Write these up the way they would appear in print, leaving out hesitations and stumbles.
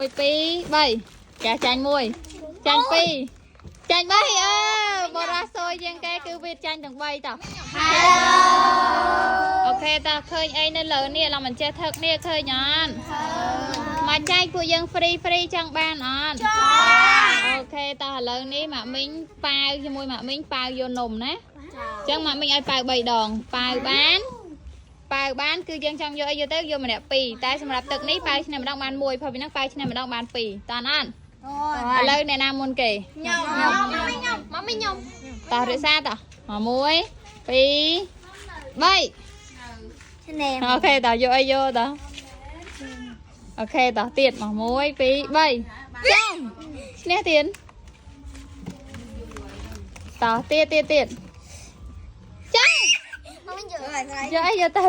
1 2 3កែចាញ់1ចាញ់2ចាញ់3អឺបរាសូយជាងគេគឺវាចាញ់ទាំង3តោះ OK តើឃើញអីនៅលើនេះឡំមិនចេះថឹកនេះឃើញអត់មកចែកពួកយើង free free ចង់បានអត់ OK តោះឥឡូវនេះម៉ាក់មីងប៉ាវជាមួយម៉ាក់មីងប៉ាវយកនំណាអញ្ចឹងម៉ាក់មីងឲ្យប៉ាវ3ដងប៉ាវបានប៉ាវបានគឺយើងចង់យកអីយកទៅយកម្នាក់2តែសម្រាប់ទឹកនេះប៉ាវឆ្នាំម្ដងបាន1ព្រោះពីហ្នឹងប៉ាវឆ្នាំម្ដងបាន2តើអត់ឥឡូវអ្នកណាមុនគេ ខ្ញុំខ្ញុំមកមីខ្ញុំ តោះរិសាតោះមក1 2 3 ឈ្នះ OK តោះយកអីយកតោះ OK តោះទៀតមក1 2 3ចង់ឈ្នះទៀតតោះទៀតទៀតទៀតចង់ មកមីយក យកអីយកទៅ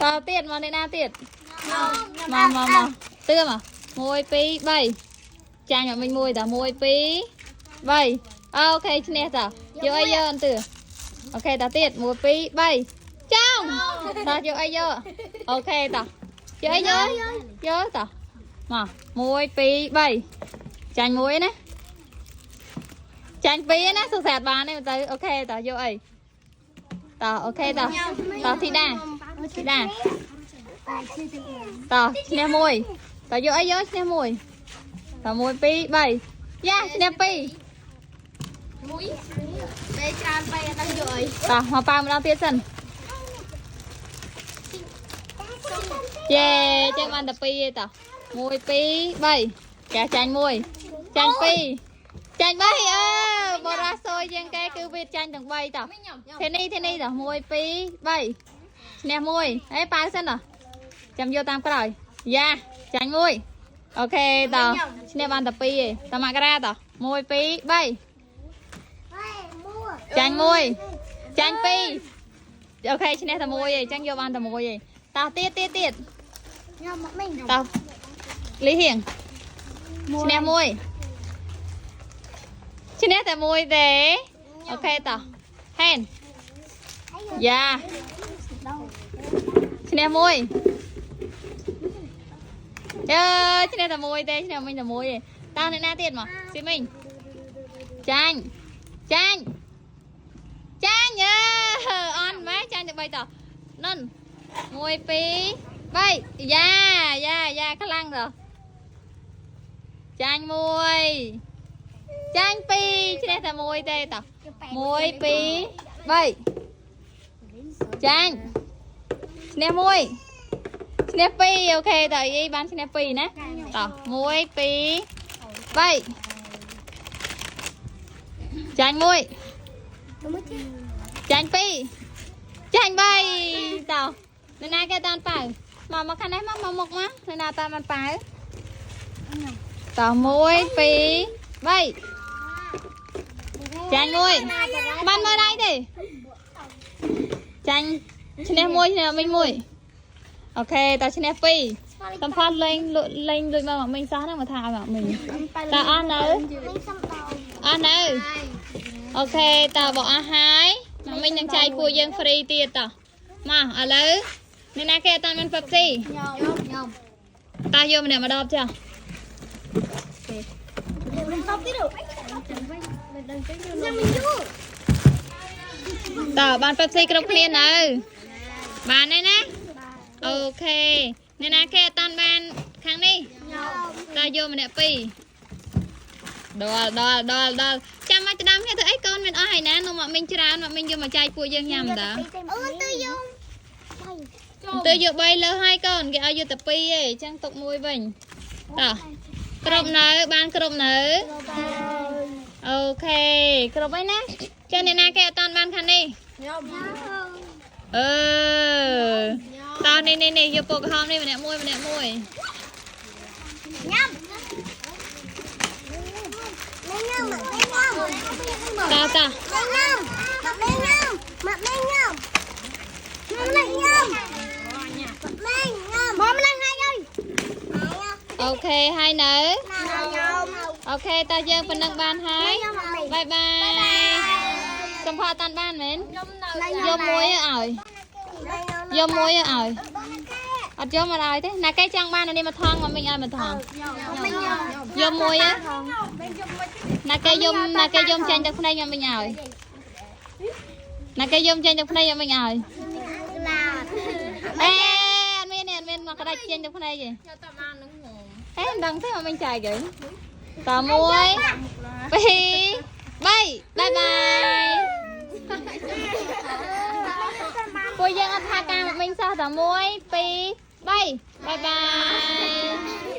តោះទៀតមកនេះណាទៀតមកមកមកទឿមក1 2 3ចាញ់មកវិញមួយតោះ1 2 3 OK ឈ្នះតោះយកអីយកអន្ទឿ OK តោះទៀត1 2 3ចង់តោះយកអីយក OK តោះយកអីយកយកតោះមក1 2 3ចាញ់មួយណាចាញ់ពីរណាសុខសាតបានទេទៅ OK តោះយកអីតោះ OK តោះតោះធីតាធីតាតោះឈ្នះមួយតោះយកអីយកឈ្នះមួយតោះ1 2 3យ៉ាឈ្នះពីរ មួយពេលច្រើនไปអត់ដឹងយកអី តោះមកប៉ាម្ដងទៀតសិនយេចឹងបានតែពីរទេតោះ1 2 3កែចាញ់1ចាញ់2ចាញ់3អឺបរាសូយជាងគេគឺវាចាញ់ទាំង3តោះ ខ្ញុំ ធានីធានីតោះ1 2 3ឈ្នះ1អេប៉ាវសិនតោះចាំយកតាមក្រោយយ៉ាចាញ់1 OK តោះឈ្នះបានតែ2ទេតោះមករាតោះ1 2 3ចាញ់1ចាញ់2 OK ឈ្នះតែមួយឯងចឹងយកបានតែមួយឯងតោះទៀតទៀតទៀត ខ្ញុំមកមី តោះលីហៀងឈ្នះមួយឈ្នះតែមួយទេ OK តោះហេនយ៉ាឈ្នះមួយយើឈ្នះតែមួយទេឈ្នះមិញតែមួយឯងតោះអ្នកណាទៀតមកស៊ីមីងចាញ់ចាញ់ចាញ់អើអន់ម៉ែចាញ់ទៅបីតោះនុន1 2 3យ៉ាយ៉ាយ៉ាខ្លាំងតោះចាញ់មួយចាញ់ពីរឈ្នះតែមួយទេតោះ1 2 3ចាញ់ឈ្នះមួយឈ្នះពីរ OK តោះអីបានឈ្នះពីរណាតោះ1 2 3ចាញ់មួយចាញ់ពីរចាញ់បីតោះនៅណាគេតានប៉ៅមកមកខាងនេះមកមកមុខមកនៅណាតាមបានប៉ៅតោះ1 2 3ចាញ់មួយបានមើលដៃទេចាញ់ឈ្នះមួយឈ្នះមិញមួយ OK តោះឈ្នះពីរសំផស្សលេងលក់លេងលួចមកមកមិញសោះហ្នឹងមកថាឲ្យមកមិញតើអស់នៅ មីសំដៅ អស់នៅ OK តើបើអស់ហើយមកមិញនឹងចែកពួកយើង free ទៀតតោះមកឥឡូវអ្នកណាគេអត់តាន់មាន Pepsi ខ្ញុំខ្ញុំ តោះយកម្នាក់ម្ដងចា ខ្ញុំតបទៀតខ្ញុំមិនយូរ តើបាន Pepsi គ្រប់គ្នានៅបានហើយណា OK អ្នកណាគេអត់តាន់បានខាងនេះ ខ្ញុំ តើយកម្នាក់ពីរដល់ដល់ដល់ដល់ចាំមកត្ដាំគ្នាទៅអីកូនមានអស់ហើយណានំមកមីងច្រើនមកមីងយកមកចែកពួកយើងញ៉ាំតើ អូទៅយក ទៅយក3លើហើយកូនគេឲ្យយកតែ2ឯងអញ្ចឹងទុកមួយវិញតោះគ្រប់នៅបានគ្រប់នៅ OK គ្រប់ហើយណាចឹងអ្នកណាគេអត់តាន់បានខាងនេះ ខ្ញុំ អឺតោះនេះនេះនេះយកពណ៌ក្រហមនេះម្នាក់មួយម្នាក់មួយ ញ៉ាំញ៉ាំញ៉ាំ តោះតោះ ញ៉ាំញ៉ាំមកញ៉ាំញ៉ាំញ៉ាំញ៉ាំញ៉ាំមកម្ល៉េះហើយអើយ OK ហើយនៅ ញ៉ាំ OK តោះយើងប៉ុណ្ណឹងបានហើយ bye bye សំផស្សអត់តាន់បានមែនយកមួយឲ្យយកមួយឲ្យ អត់យកមកឲ្យទេណាគេចង់បានអានេះមកថងមកមិញឲ្យមកថង មិញខ្ញុំ យកមួយហ៎ណាគេយំណាគេយំចាញ់ទឹកភ្នែកមកមិញឲ្យណាគេយំចាញ់ទឹកភ្នែកមកមិញឲ្យ ឡា អេអត់មានទេអត់មានមកក្តាច់ចេញទឹកភ្នែកទេ យកតបាននឹងហង អេមិនដឹងទេមកមិញចែកទៅតមួយពីរបីបាយបាយពួកយើងអត់ថាការមកមិញសោះតមួយពីរបីបាយបាយ។